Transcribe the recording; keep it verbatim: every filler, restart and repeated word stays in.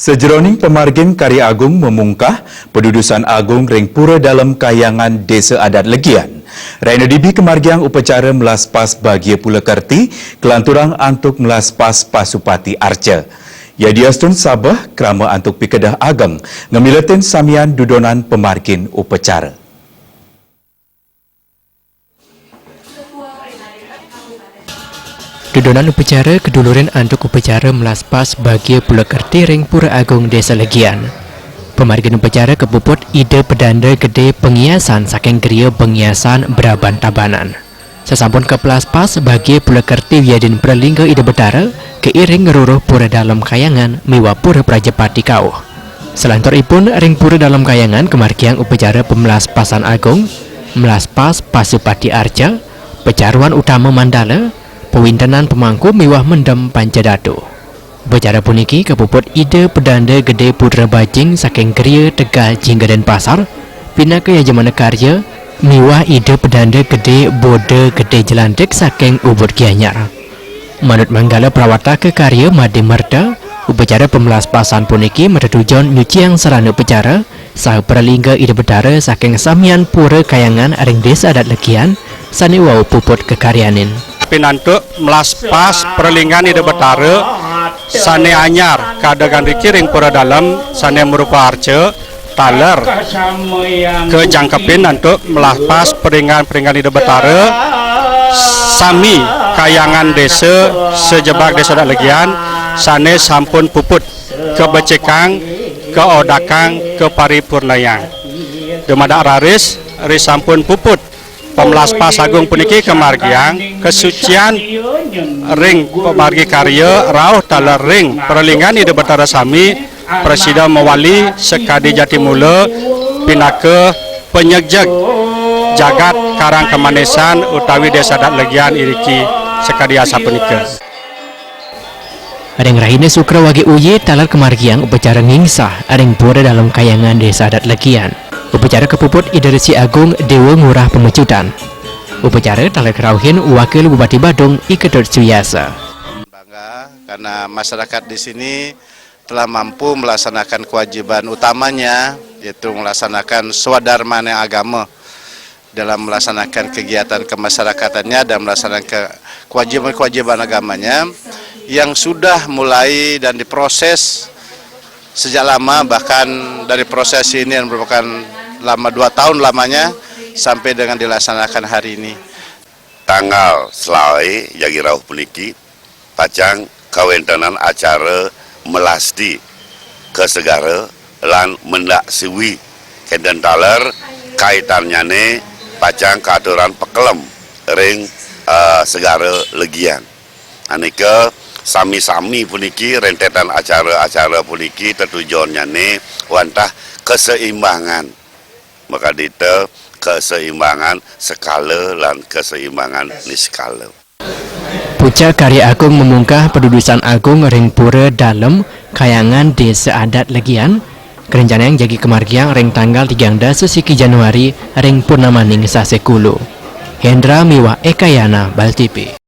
Sajeroning pamargin karya agung mamungkah, padudusan agung ring Pura Dalem Kahyangan Desa Adat Legian. Rahina dibi kamargiang upacara melaspas bagia pula kerti, kalanturang antuk melaspas pasupati arca. Yadiastun sabeh krama antuk piketeh ageng, ngamiletin samian dudonan pamargin upacara. Dudonan upacara kadulurin antuk upacara melaspas bagia pula kerti ring Pura Agung Desa Legian. Pamargin upacara kapuput Ida Pedanda Gede pangiasan saking griya pangiasan braban tabanan. Sasampun kaplaspas bagia pula kerti wiadin pralingga Ida Betara, kairing ngruruh Pura Dalem Kahyangan miwah Pura Prajapati kauh. Salanturipun ring Pura Dalem Kahyangan kamargiang upacara pamlaspasan agung, mlaspas pasupati arca, pacaruan utama mandala, pawintenan pamangku miwah mendem pancadatu. Upacara puniki kapuput Ida Pedanda Gede Putra Bajing saking Griya Tegal Jingga Denpasar, pinaka yajamana karya, miwah Ida Pedanda Gede Boda Gede Jelantik saking Ubud Gianyar. Manut manggala prawataka karya Made Merta, upacara pamlaspasan puniki matetujon nyuciang sarana upacara saha pralingga Ida Betara saking samian Pura Kahyangan ring Desa Adat Legian sane wau puput kakaryanin. Pinantuk melaspas pralinggan Ida Betara sane anyar kadegang riki ring Pura Dalem sane marupa arca, taler kajangkepin antuk melaspas peringan-peringan Ida Betara sami kahyangan desa sajebag Desa Adat Legian sane sampun puput, kabecikang, kaodakang, kaparipurnayang. Dumadak raris ri sampun puput pamlaspas agung puniki kamargiang kasucian ring pamargi karya rauh taler ring pralinggan Ida Betara sami prasida mawali sakadi jati mula pinaka panyegjeg jagat Karang Kemanisan utawi Desa Adat Legian iriki sakadi asapunika. Ring rahina Sukra wage uyi taler kamargiang upacara ngingsah ring Pura Dalem Kahyangan Desa Adat Legian. Upacara kapuput Ida Resi Agung Dewa Ngurah Pamecutan. Upacara taler karauhin Wakil Bupati Badung I Ketut Suyasa. Bangga karena masyarakat di sini telah mampu melaksanakan kewajiban utamanya, yaitu melaksanakan swadarmane agama dalam melaksanakan kegiatan kemasyarakatannya dan melaksanakan ke-, kewajiban-kewajiban agamanya yang sudah mulai dan diproses sejak lama, bahkan dari proses ini yang merupakan lama dua tahun lamanya sampai dengan dilaksanakan hari ini. Tanggal selae jagi rauh puniki pacang kawentenan acara melasti ka segara lan mendak siwi kenten taler kaitannyane pacang kaaturan pekelem ring, eh, segara Legian. Anika sami-sami puniki rentetan acara-acara puniki tetujonnyane wantah keseimbangan. Makadita keseimbangan sekala lan keseimbangan niskala. Pucak karya agung mamungkah padudusan agung ring Pura Dalem Kahyangan Desa Adat Legian, karencanayang jagi kamargiang ring tanggal tigang dasa siki Januari ring purnamaning sasih Kulu. Hendra miwah Ekayana, Bal T V.